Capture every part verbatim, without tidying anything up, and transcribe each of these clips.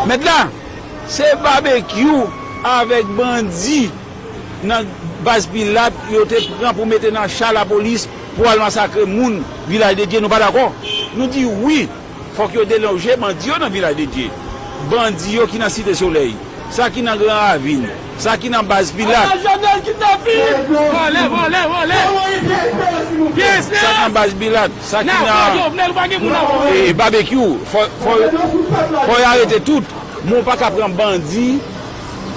Mèt la, se Babekyou avèk bandi nan baz Pilat yo te pran pou mete nan cha lapolis pou al masakre moun Vilaj de Dye. Nou pa dakò. Nou di wi, fòk yo deloje bandi yo nan Vilaj de Dye. Bandi yo ki nan Site Solèy, sa ki nan Gran Ravin, sa ki nan baz Pilat. Vòlè, vòlè, vòlè. Sa ki nan baz Pilat, sa ki nan e, Babekyou, fò, fò, fò y arete tout. Men w pa ka pran bandi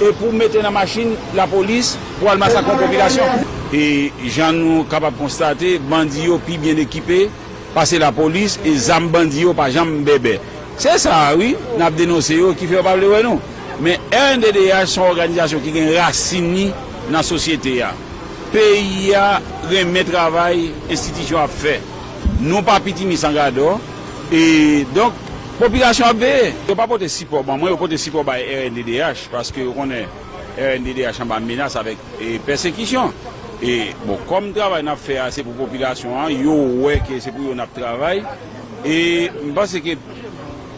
e pou mete nan machin lapolis pou al masakre yon popilasyon. E jan nou kapab konstate, bandi yo pi byen ekipe pase lapolis e zam bandi yo pa janm bèbè. Se sa a wi, n ap denonse yo ki fè yo pa vle wè nou. Men R N D D H se yon òganizasyon ki gen rasin li nan sosyete a. Peyi a renmen travay enstitisyon ap fè. Nou pa pitimi san gadò. E donk, popilasyon ap veye. Yo pa pote sipò ban mwen, yo pote sipò bay R N D D H, paske yo konnen R N D D H anba menas avèk e, pèsekisyon. E, bon, kòm travay n ap fè a se pou popilasyon an, yo wè ke se pou yo n ap travay. E m panse ke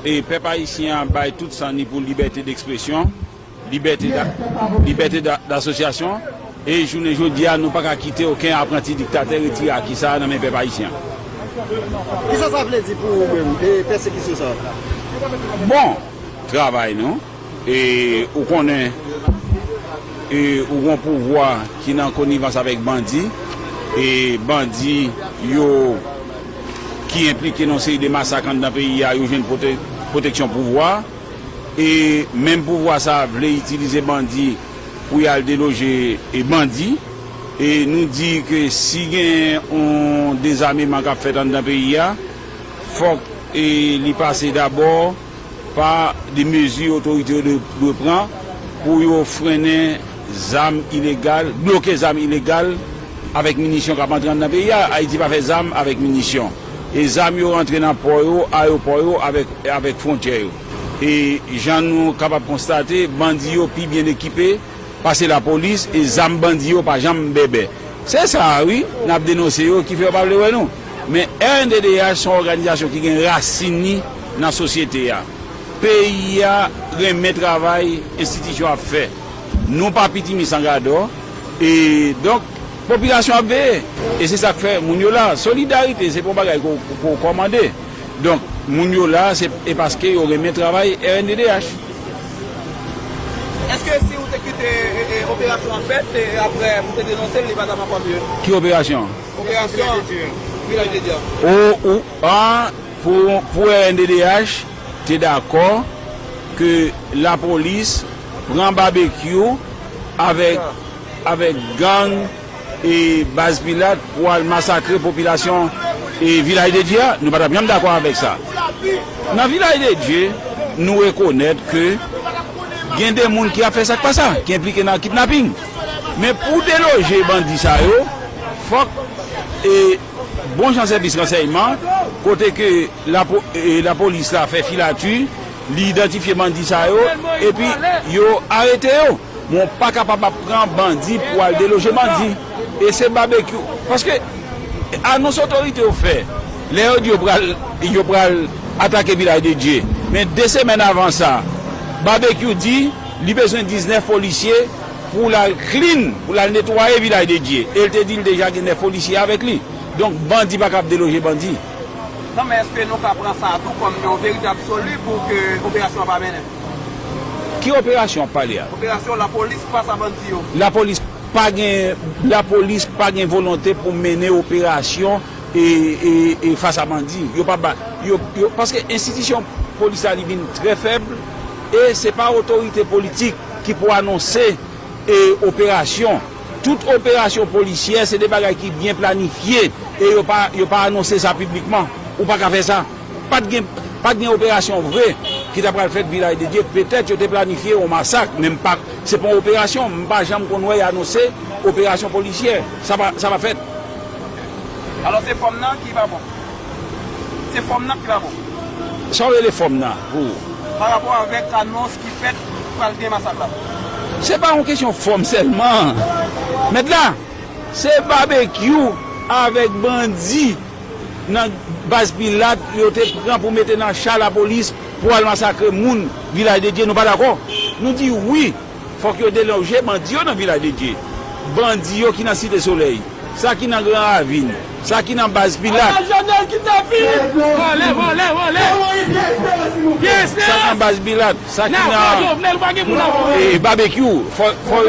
e, pèp ayisyen an bay tout san li pou libète dekspresyon, libète da, libète da, dasosyasyon. E jounen jodi a, nou pa ka kite okenn apranti diktatè retire aki sa a nan men pèp ayisyen an. Kisa sa vle di pou ou menm, e, pèsekisyon sa a? Bon, travay nou. E ou konnen, e ou gon pouvwa ki nan konivans avèk bandi, e bandi yo ki enplike nan seri de masak anndan peyi a, yo jwenn pwote-, pwoteksyon pouvwa. E menm pouvwa sa a vle itilize bandi pou y al deloje e bandi. E nou di ke si gen yon dezameman k ap fèt anndan peyi a, fòk e li pase dabò pa de mezi otorite yo dwe, dwe pran pou yo frennen zam ilegal, bloke zam ilegal avèk minisyon k ap antre anndan peyi a. Ayiti pa fè zam avèk minisyon. E zam yo rantre nan pò yo, ayewopò yo, avèk, avèk fwontyè yo. E jan nou kapab konstate, bandi yo pi byen ekipe pase lapolis e zam bandi yo pa janm bèbè. Se sa a wi, n ap denonse yo ki fè yo pa vle wè nou. Men R N D D H se yon òganizasyon ki gen rasin li nan sosyete a. Peyi a renmen travay enstitisyon ap fè. Nou pa pitimi san gadò. E donk, popilasyon ap veye. E se sa k fè moun yo la. Solidarite, se pa yon bagay ke w, ke w kòmande. Donk, moun yo la, se, e paske yo renmen travay R N D D H. Èske si ou te kite, e, e, operasyon an fèt, e, apre ou te denonse l, li pa t ap ankò mye? Ki operasyon? Operasyon Vilaj de Dye. O, ou, a, pou, pou R N D D H, te dakò ke lapolis pran Babekyou avèk, avèk gang e baz Pilat pou al masakre popilasyon e Vilaj de Dye a, nou pa t ap janm dakò avèk sa. Nan Vilaj de Dye, nou rekonèt ke gen de moun ki ap fè sa k pa sa, ki enplike nan kidnaping. Men pou deloje bandi sa yo, fòk e, bon jan sèvis ransèyman, kote ke lapo-, e, lapolis la fè filati, li idantifye bandi sa yo, epi yo arete yo. Men w pa kapab ap pran bandi pou al deloje bandi. E se Babekyou. Paske anons otorite yo fè, lè yo di yo pral, yo pral atake Vilaj de Dye. Men de semèn avan sa, Babekyou di li bezwen diznèf polisye pou l al clean, pou l al netwaye Vilaj de Dye. E l te di l deja gen nèf polisye avèk li. Donk, bandi pa kab deloje bandi. Non, men èske nou ka pran sa tou kòm yon veritab soli pou ke operasyon an pa mennen? Ki operasyon w ap pale a? Operasyon lapolis fas a bandi yo. Lapolis pa gen, lapolis pa gen volonte pou mennen operasyon e, e, e fas a bandi. Yo pa ba, yo, yo, paske enstitisyon polis la li vin trè fèb e se pa otorite politik ki pou anonse e operasyon. Tout operasyon polisyè, se de bagay ki byen planifye e yo pa, yo pa anonse sa piblikman. Ou pa ka fè sa. Pa t gen, pa t gen operasyon vre ki ta pral fèt Vilaj de Dye. Petèt yo te planifye yon masak, men m pa, se pa yon operasyon. M pa janm konn wè y anonse operasyon polisyè. Sa pa, sa pa fèt. Alò, se fòm nan ki pa bon. Se fòm nan ki pa bon. Sa w rele fòm nan pou ou? Pa rapò avèk anons ki fèt pral gen masak la. Se pa yon kesyon fòm sèlman. Mèt la, se Babekyou avèk bandi nan baz Pilat yo te pran pou mete nan cha lapolis pou al masakre moun Vilaj de Dye, nou pa dakò. Nou di wi, fòk yo deloje bandi yo nan Vilaj de Dye. Bandi yo ki nan Site Solèy, sa ki nan Gran Ravin, sa ki nan Baz Pilat, Vòlè, vòlè, vòlè. Sa k nan Baz Pilat, sa ki nan e, Babekyou, fò, fò,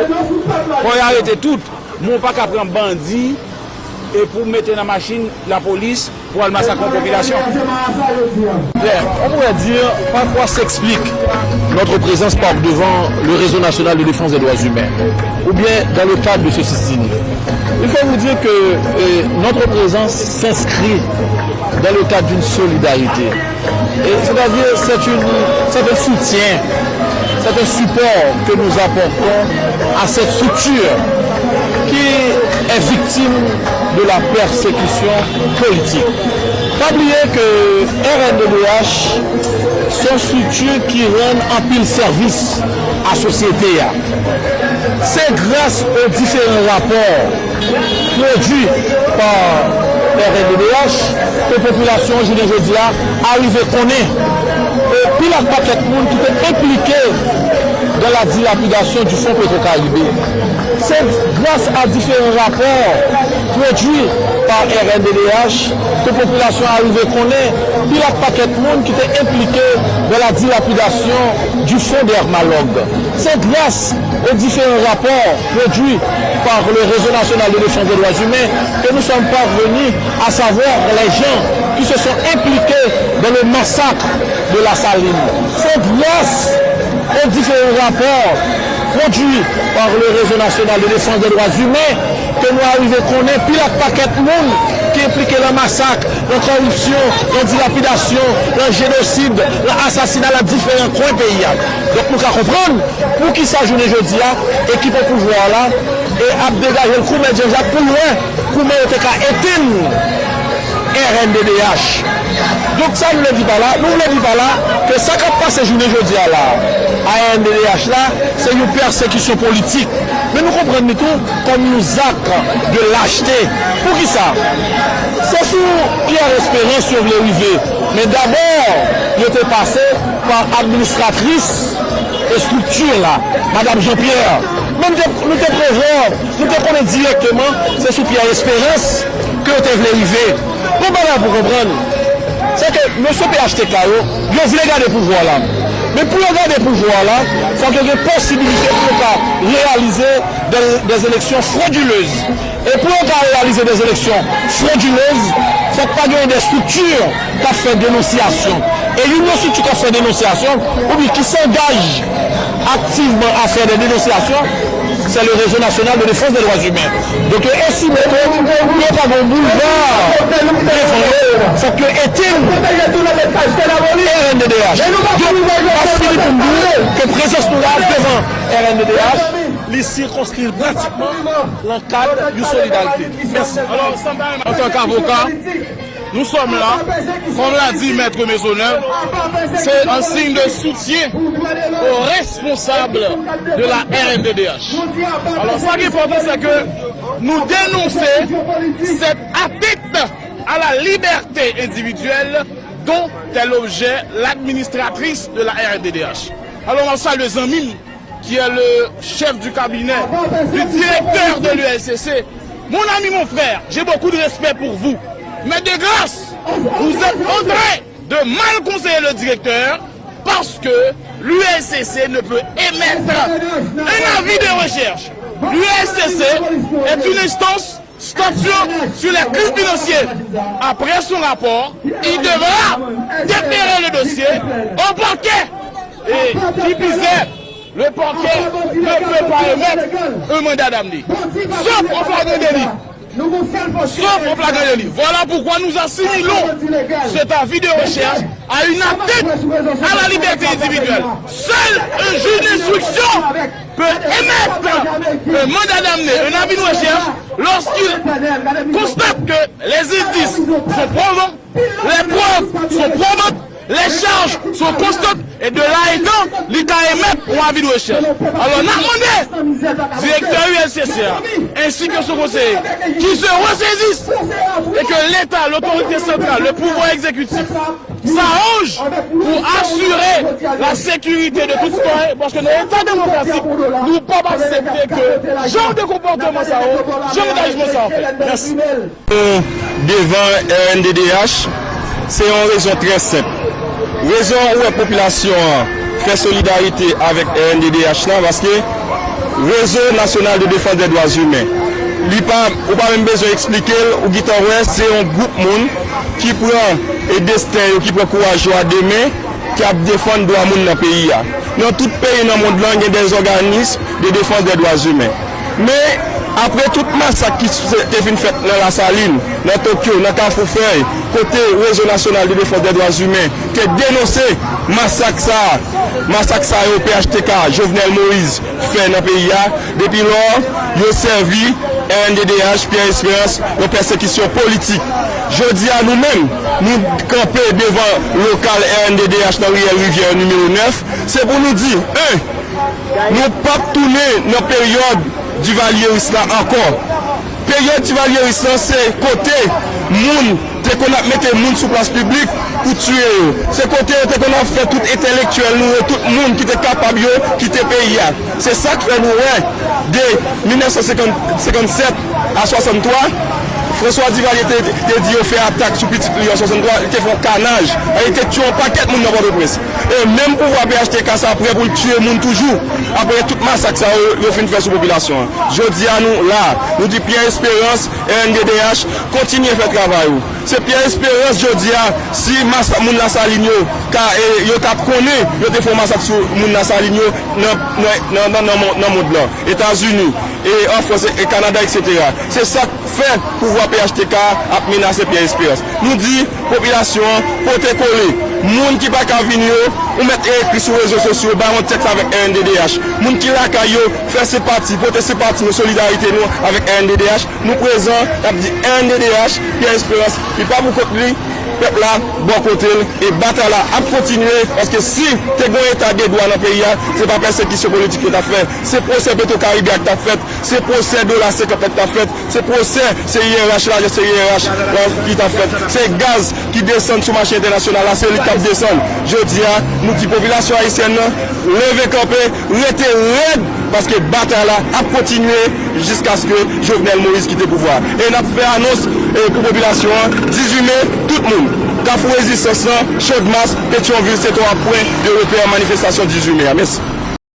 fò y arete tout. Men w pa ka pran bandi e pou mete nan machin lapolis pou al masakre yon popilasyon. On pourrait dire par quoi s'explique notre présence par devant le Réseau national de défense des droits humains, ou bien dans le cadre de ce sit-in. Il faut vous dire que euh, notre présence s'inscrit dans le cadre d'une solidarité. Et c'est-à-dire, c'est une, c'est un soutien, c'est un support que nous apportons à cette structure qui est victime de la persécution politique. Pa bliye ke R N D D H se yon strikti ki rann anpil sèvis a sosyete a. Se gras o diferan rapò pwodui pa R N D D H ke popilasyon an jounen jodi a arive konnen e pil ak pakèt moun ki te enplike dans la dilapidation du fonds Petro-Caribe. Se gras a diferan rapò pwodui pa R N D D H ke popilasyon an arive konnen pil ak pakèt moun ki te enplike dans la dilapidation du fonds Dermalog. Se gras aux différents rapports produits par le Réseau national de défense des droits humains que nous sommes parvenus à savoir les gens qui se sont impliqués dans le massacre de la Saline. C'est grâce aux différents rapports produits par le Réseau national de défense des droits humains ke nou arive konnen pil ak pakèt moun ki enplike nan masak, nan kòripsyon, nan dilapidasyon, nan jenosid, nan asasina nan diferan kwen peyi a. Donk nou ka konprann poukisa jounen jodi a ekip opouvwa a la e ap degaje l kou mèt Janjak pou l wè kouman yo te ka etenn R N D D H. Donk sa nou vle di pa la, nou vle di pa la ke sa k ap pase jounen jodi a la a R N D D H la se yon pèsekisyon politik. Men nou konprann li tou kòm yon zak de lachte. Poukisa? Se sou Pierre Espérance yo vle rive, men dabò yo te pase pa administratris estrikti la, Madanm Jean Pierre. Men nou te, nou te prevwa, nou te konnen dirèkteman se sou Pierre Espérance ke yo te vle rive. Pran bagay pou konprann, se ke mesye P H T K yo, yo vle gade pouvwa la. Men pou yo gade pouvwa la, fòk yo gen posibilite pou yo ka reyalize des, des élections frauduleuses. E pou yo ka reyalize des élections frauduleuses, fòk pa genyen des structures k ap fè denonsyasyon. E youn nan estrikti k ap fè denonsyasyon, oubyen ki s'engage activement à faire des dénonciations, c'est le Réseau national de défense des droits humains. Donk yo estime ke pou yo pa gen yon boulva devan yo, fòk yo etenn R N D D H. Donk, m ap fini pou m di w ke prezans nou la devan R N D D H, li sikonskri l pratikman nan kad yon solidarite. Mèsi. Antank avoka, nous sommes là, comme l'a dit Maître Maisonneuve, c'est un signe de soutien aux responsables de la R N D D H. Alò, sa ki enpòtan, se ke nou denonse cette atteinte à la liberté individuelle dont est l'objet l'administratrice de la R N D D H. Alò, m ap salye zanmi m, qui est le chef du cabinet du directeur de l'U L C C. Mon ami, mon frère, j'ai beaucoup de respect pour vous. Mais de grâce, vous êtes en train de mal conseiller le directeur parce que l'U L C C ne peut émettre un avis de recherche. L'U L C C est une instance statuant sur les crimes financiers. Après son rapport, il devra déférer le dossier au parquet. Et qui plus est, le parquet ne peut pas émettre un mandat d'amener, sauf en flagrant délit. Sauf en flagrant délit. Voilà pourquoi nous assimilons cet avis de recherche à une atteinte à la liberté individuelle. Seul un juge d'instruction peut émettre un mandat d'amener, un avis de recherche, lorsqu'il constate que les indices sont probants, les preuves sont probantes, les charges sont constantes, et de là étant, li ka émettre un avis de recherche. Alò, n ap mande directeur U L C C a, ainsi que son conseiller, qu'ils se ressaisissent et que l'État, l'autorité centrale, le pouvoir exécutif, Sa anj pou asire la sekirite de tout sitwayen, paske nan eta demokratik, nou p ap aksepte ke jan de konpòtman sa yo, jan dajman sa yo fèt. Mèsi. Nou devan R N D D H, se yon rezon trè senp. Rezon ou wè popilasyon an fè solidarite avèk R N D D H lan, paske Rezo Nasyonal de Defans dè Dwa Imen, li pa, ou pa menm bezwen eksplike l, ou gentan wè se yon gwoup moun ki pran e desten yo, ki pran kouraj yo a de men, ki ap defann dwa moun nan peyi a. Nan tout peyi nan mond lan, gen dè òganis de defans dè dwa imen. Men, apre tout masak ki te fin fèt nan Lasalin, nan Tokyo, nan Kafou Fèy, kote Rezo Nasyonal de Defans dè Dwa Imen te denonse masak sa a, masak sa yo P H T K, Jovenel Moïse, fè nan peyi a, depi lò, yo sèvi R N D D H, Pierre Espérance, yon pèsekisyon politik. Jodi a, nou menm, nou kanpe devan lokal R N D D H nan riyèl Rivyè nimewo nèf, se pou nou di, en, nou p ap tounen nan peryòd divalyeris la ankò. Peryòd divalyeris la, se kote moun te konn ap mete moun sou plas piblik pou tiye yo. Se kote yo te konn ap fè tout entèlektyèl nou yo, tout moun ki te kapab yo kite peyi a. Se sa k fè nou wè, de mil nèf san senkann, senkann sèt a swasanntwa, François Duvalier te, te di yo fè atak sou pitit li an swasanntwa, li te fè yon kanaj, li te tiye yon pakèt moun nan Pòtoprens. E menm pouvwa P H T K sa prè pou l tiye moun toujou, apre tout masak sa yo, yo fin fè sou popilasyon an. Jodi a nou la, nou di Pierre Espérance, R N D D H, kontinye fè travay ou. Se Pierre Espérance jodi a, si masak moun Lasalin yo, ka, e, yo t ap konnen, yo te fè yon masak sou moun Lasalin yo nan, nan, nan, nan, nan, nan mond lan, Etazini, e an Frans, e Kanada, etsetera. Se sa k fè pouvwa P H T K ap menase Pierre Espérance. Nou di popilasyon an, pote kole. Moun ki pa ka vini yo, ou mèt ekri sou rezo sosyo, bay yon tèks avèk R N D D H. Moun ki lakay yo, fè senpati, pote senpati nou, solidarite nou avèk R N D D H. Nou prezan, n ap di R N D D H, Pierre Espérance, li pa pou kont li, pèp la bò kote l, e batay la ap kontinye, paske si te gen yon eta de dwa nan peyi a, se pa pèsekisyon politik yo t ap fè, se pwosè Petro Caribe a k t ap fèt, se pwosè dola senkant lan k t ap fèt, se pwosè C I R H, lajan C I R H lan ki t ap fèt, se gaz ki desann sou mache entènasyonal la, se li k ap desann. Jodi a, nou di popilasyon ayisyèn nan, leve kanpe, rete rèd, paske batay la ap kontinye jiskaske Jovenel Moïse kite pouvwa a. E n ap fè anons, e, pou popilasyon an, dizuit me, tout moun, Kafou Rezistans lan, Chòdmas, Petyonvil, se twa pwen de repè manifestasyon dizuit me a. Mèsi.